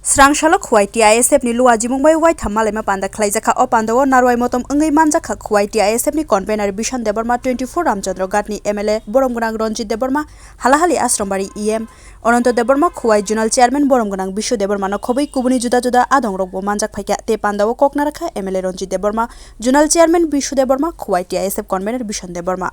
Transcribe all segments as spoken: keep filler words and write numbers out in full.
Srang salo Khowai T I S F ni Luwa Jimung bai waitham malaima panda khlaijakha. O pandao narwai motom wngwi manjakha Khowai T I S F ni convener Bishon Debbarma, twenty-four Ramchandra Ghat ni M L A borom gwnang Ranjit Debbarma, Halahali Ashram Bari E M Ananto Debbarma, Khowai Zonal Chairman borom gwnang Bishu Debbarma no khobwi kubuni juda juda adong rokbo manjak phaikha. Tei pandao kok narakha M L A Ranjit Debbarma, Zonal Chairman Bishu Debbarma, Khowai T I S F convener Bishon Debbarma.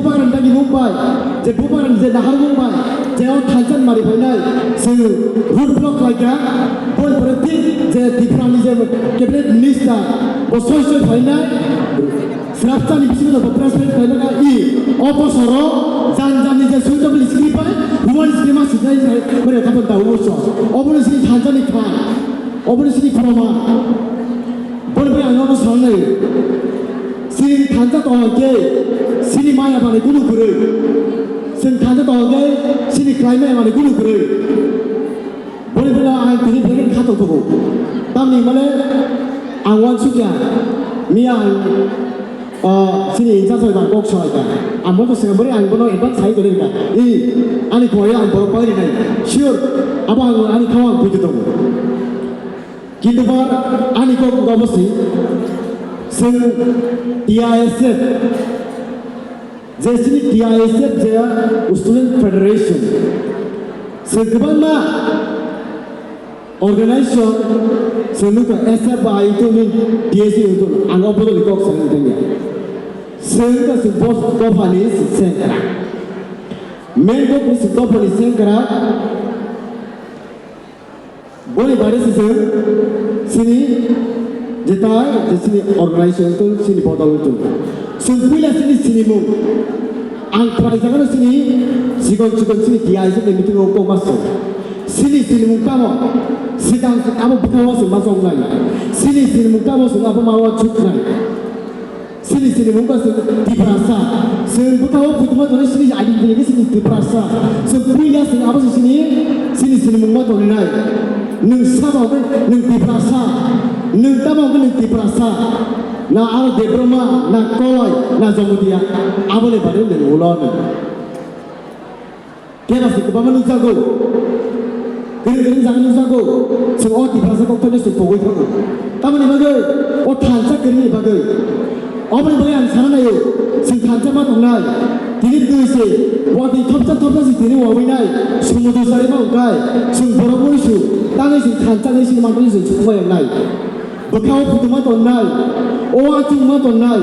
Bubagrani dagi mung bai, je Bubagrani je nahar mung bai, je o thansa ni mari phainai, chwng road block khlaikha, boni pore thik je Tripura ni je cabinet minister, bo soi soi phainai, srapsa ni bisingo bo press meet khlainai kha, i, o bosoro jan jan ni je suitable script bai, human script ma sijai jai, bore khapan ta uso, oboni sini thansa ni phan, oboni sini proman. Boni bai ang nono sanai. Sini thansa tong khe, sini maya mani kunu kwrwi. Sini thansa tong khe, sini klai maya mani kunu kwrwi. Boni bai ang tini bini khato tubu. Tamni mane ang wan sukya. Miya ang, ah, sini insa soi bang kok soi ka. Ang bono sengam bori ang bono advance sai tole ka. I, ani koya ang bono pagri nai. Sure. Abo ang ani khawa ang puitu tubu. Kintu ba ani kok obo si, chwng T I S F, je chini T I S F je Student Federation, chwng kwbangma organization, chwng nukha S F I to ni T S U to, ang o bodol kok sa nang tanya. Chwng ka chwng boss dophani sengkrak. Main kok ni chwng dophani sengkrak. Boni bare se chwng chini jetai je chini organization to chini bodol to. Chwng puila chini sinimung. Ang prai jaga no chini chikon chikon chini T I S F ni meeting o kok ma song. Chini sinimung tamo. Sikang abo bwkhao se ma song nai. Chini sinimung tamo se abo ma wa chuk nai. Sini sini mungkha se Tiprasa. Se bwkhao phutu ma tonwi sini identity khe sini Tiprasa. Se puila sini abo se sini, sini sini mungma tonwi nai. Nwng sabo hwnkhe nwng Tiprasa. Nwng tamo hwnkhe nwng Tiprasa. Na aro Debbarma, na Koloi, na Jamatia. Aboni bagwi nwng ulo nwng. Kera se kwbangma nukjago. Kwrwi kwrwi jaga nukjago. Chwng o Tiprasa kokthaino chwng pogwi thango. Tamoni bagwi, o thansa kwrwini bagwi. Oboni bagwi ang sana naio, chwng thansa ma tongnai. Tini twi se, watwi thopsa thopsa se tini wawinai. Sumudru chari ma wngkai. Chwng borok bai su, tangwi chwng thansa bai sini mantwi chwng sukma yangnai. Bwkhao phutu ma tongnai, o uansuk ma tongnai,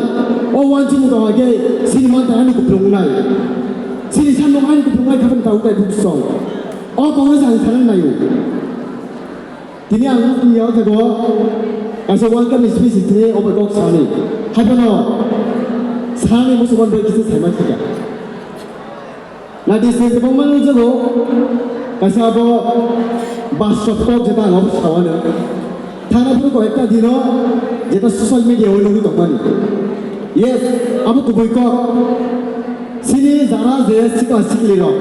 o uansuk ma tongkha khe sini man tangani kupulung wngnai. Sini samung ani kupulung wngnai khaphang tau kai buk song. O kok no ang sana naio. Tini ang nukni o jago kaisa welcome speech tini o bai kok sani. Haiphano sani musulman bai kisa saima thika. Naidi se kwbangma nukjago, kaisa abo bus stop kok jeta ang abo sawano. Thana phuru kok ekta dino jeta social media o nugwi tongmani. Yes, abo kubui kok. Sini jara je sikla sikli rok.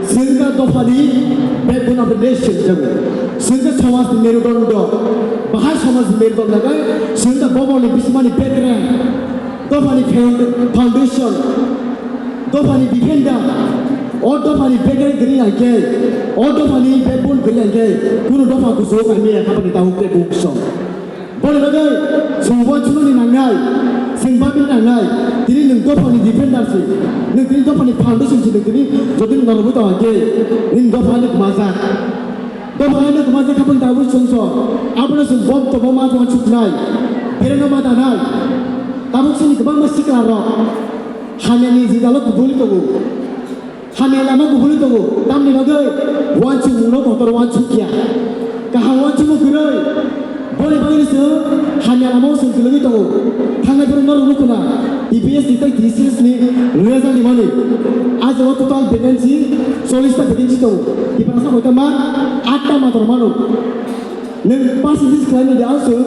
Sini ka dophani backbone of the nation jago. Sini ka somaj ni merudondo. Bahai somaj ni merudondo kai. Sini ka bobol ni bisimani background. Dophani found-, foundation, dophani defender, o dophani backbone kwrwi hai khe, o dophani backbone kwrwi hai khe, kunu dopha kuchuk ang maya kha bani tabuk tei buk song. Boni bagwi chwng uansukmani nangnai, chwng babini nangnai, tini nwng dophani defender se, nwng tini dophani foundation se, nwng tini jodi norokbo tong hai khe, nini dopha ani kwmajak. Dophani kwmajak khaphang tabuk chwng song. Abono chwng bom tobo ma tongma chuknai. Bereno ma danai. Tabuk chini kwbangma sikla rok. Hamyani jidalo kubuli tongo. Hamya lama kubuli tongo. Tamni bagwi uansuk mungno kotor uansuk ya. Kaham uansukmung kwrwi. Boni bagwino chwng hamya lamao chwng kwlwngwi tongo. Thangnai phuru norok nukho na, T P S ni tei T C S ni result rimani. Ah jaga total vacancy chollish ta vacancy tongo. Tiprasa koita ma, aat ta matro mano. Nwng percentage khlaimani de ang chwng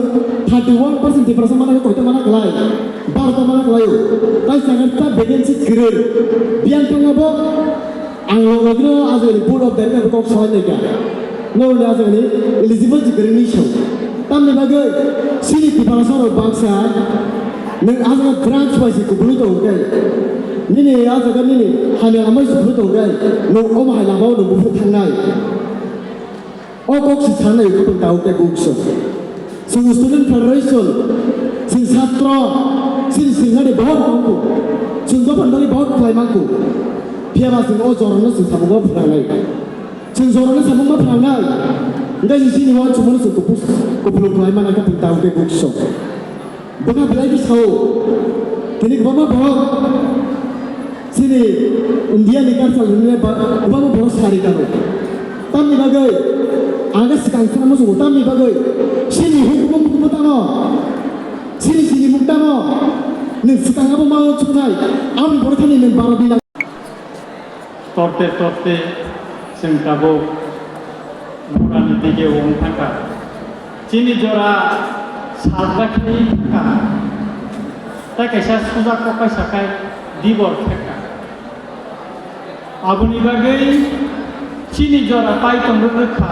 thirty one percent Tiprasa mana koita mana khlai. Baro ta mana khlaio. Tai sagar ta vacancy kwrwi. Biyang thangma bo Ang logogino ajagani board of director kok sawi naikha. Norokni ajagani eligible si kwrwngni song. Tamni bagwi chini Tiprasa rok baksa nwng ajaga drugs bai se kubulwi tongo khe. Nini ajaga nini hamya lamai se kubulwi tongo khe. Nwng omo hai lamao nwng buphuru thangnai. O kok se sanai khatung tao tei bukso. Chwng student federation, chwng satro, chini singhani bahut mangko. Chwng dophani bagwi bahut khlai mangko. Phiya ba chwng o jorano chwng samungo phwrangnai. Chwng jorano samungma phwrangnai. Hwnkhe chwng chini uansukmano chwng kupulung khlai mana khatung tao tei bukso. Bwkha belai khe sao. Tini kwbangma borok Chini India ni culture hwnwi ba-, kwbangma borok sari kano. Tamni bagwi ang khe swkang swkang muchungo, tamni bagwi chini hukumu hukumu tamo, chini chini mung tamo, nwng swkang abo ma chuknai, aboni borok thani nwng baro di nang. Torte torte chwng tabuk Burani dige wng thangkha. Chini jora salda khe thangkha. Tai kaisa suja kok kaisa khai dibor thangkha. Aboni bagwi chini jora pai tong rwkha.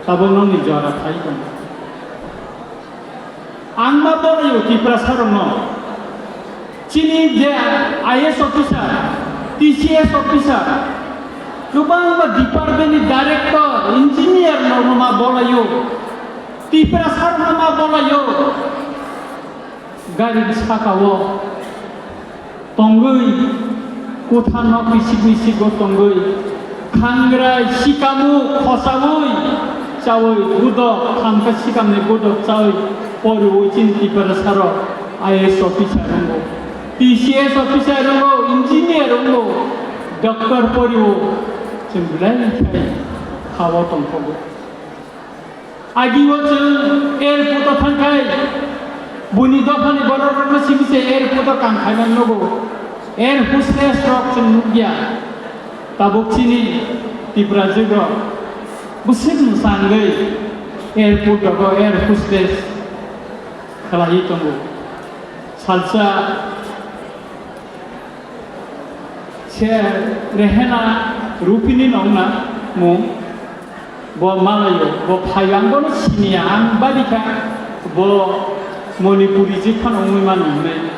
Tabuk nokni jora phai tong. Ang ma bolaio Tiprasarokno. Chini je I A S officer, T C S officer, kwbangma department ni director, engineer no ma bolaio. Tiprasarokno ma bolaio. Gari ni saka o tongwi, kotha nok bisik bisik o tongwi, khangrai, sikamuk, khosaui, chaui, budok, thamkha sikamni budok chaui, poriui chini Tiprasarok I A S officer wngo, T C S officer wngo, engineer wngo, doctor poriui, chwng belai khai ha-o tongthogo. Agio chwng airport o thangkhai, buini dophani bororokno simi se airport o kam khaimani nugo. Air hostess rok chwng nukya. Tabuk chini Tiprajwk rok bwswk mwsangwi airport rogo air hostess khlaiwi tongo. Salsa se Rehena Rupini nongna mung. Bo malayo, bo phaio, ang bono siniya, ang bari kha, bo Manipuri je phano wngwi mano hwnwi.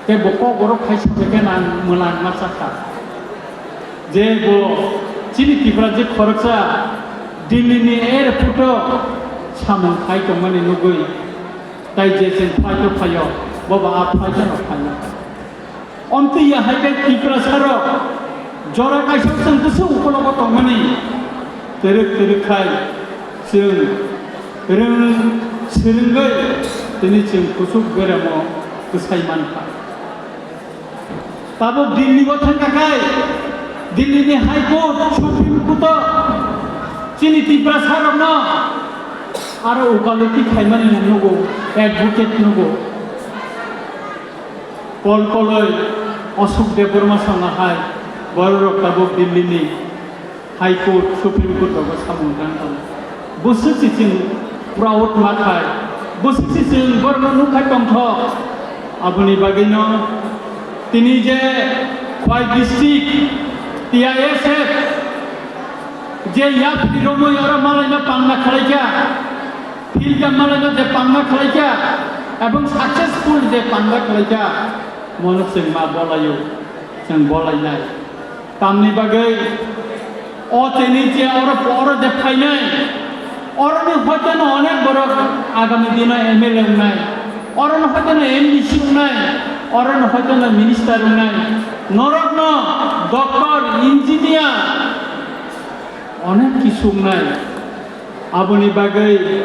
Tei bo kokborok khai sabaikhe ang mwlang ma chakha. Je bo chini Tripura je khoroksa Delhi ni airport o samung khai tongmani nugwi, tai je chwng flight o phaio, bo bo a flight o phaio. Omtwi ya hai khe Tiprasarok jora kaisa chwng bwswk ukologo tongmani twrwk twrwk khai chwng rwng swrwngwi tini chwng kuchuk beramo kwsai mankha. Tabuk Delhi o thangkha khai Delhi ni High Court, Supreme Court o chini Tiprasarokno aro ukaloti khaimani nugo, advocate nugo. Kol koloi Ashok Debbarma songha hai bororok tabuk Delhi ni High Court, Supreme Court rogo samung tang tong. Bwswk se chwng proud ma khai, bwswk se chwng borokno nuk khai tongthok. Aboni bagwino tini je Khwai district T I S F je yapri romwi oro malaino pangna khlaikha, Philka malaino je pangna khlaikha, ebong successful je pangna khlaikha, mono chwng ma bolaio, chwng bolainai. Tamni bagwi o tini je oro, oro je phainai, oroni hoitono onek borok agami dino M L A wngnai, oroni hoitono M D C wngnai, oroni hoitono minister wngnai. Norokno doctor, engineer, onek kisu wngnai. Aboni bagwi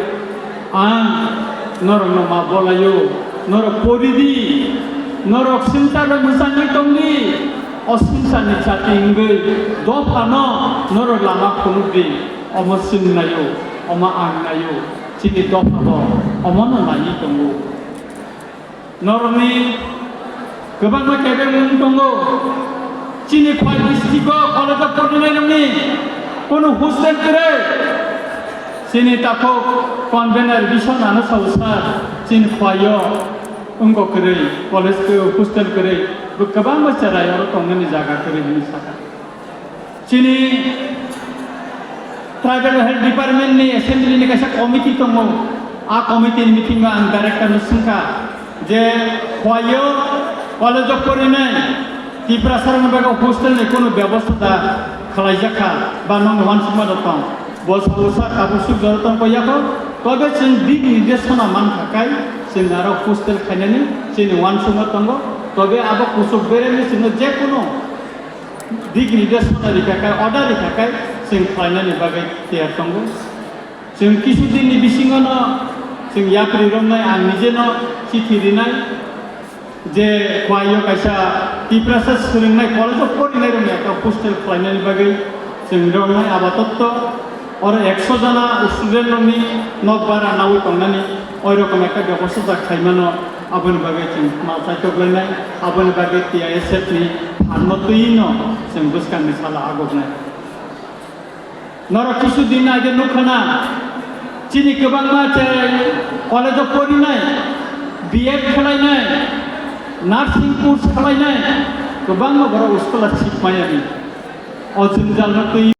ang norokno ma bolaio, norok pori di, norok swngcharno mwchangwi tong di, o swngcharni chati wngwi dophano norok lama phunuk di, omo chwng naio, omo ang naio, chini dophabo omono naiwi tongo. Norokni kwbangma kebeng wng tongo. Chini Khwai district o college o porinairokni kono hostel kwrwi. Chini takhuk convener Bison ano sao sir, chini Khwai o wngkok kwrwi, college kwrwi, hostel kwrwi, bo kwbangma cherai oro tongnani jaga kwrwi hwnwi sakha. Chini Tribal Health Department ni assembly ni kaisa committee tongo. A committee ni meeting o ang director no swngkha je Khwai o college o porinai Tiprasa rokni bagwi hostel ni kunu bebosta da khlaijakha ba nokni uansukma da tong. Bo sao sa tabuk suk jora tong koi yakho. Tobe chwng dik nirdeshona mankha kai chwng aro hostel khainani chini uansukma tongo. Tobe abo kuchuk beremni chwngno je kunu dik nirdeshona rikha khe, order rikha khe, chwng khlainani bagwi tiyar tongo. Chwng kisu dinni bisingono chwng yapri romnai, ang nijeno chithi rinai. Je Khwaio kaisa Tiprasa swrwngnai college-o porinai rokni ekta hostel khlainani bagwi chwng rongnai abatotto oro ekso jana student rokni nok bara nawi tongnani oi rokom ekta bebosta jak khlaimano, aboni bagwi chwng mal chaitoklanai, aboni bagwi T I S F ni phanno twino chwng bwskangni sala agoknai. Norok kisu din age nukha na, chini kwbangma je college-o porinai, B Ed khlainai, nursing course khlainai, kwbangma borok scholarship mayani. O jwngjal no twi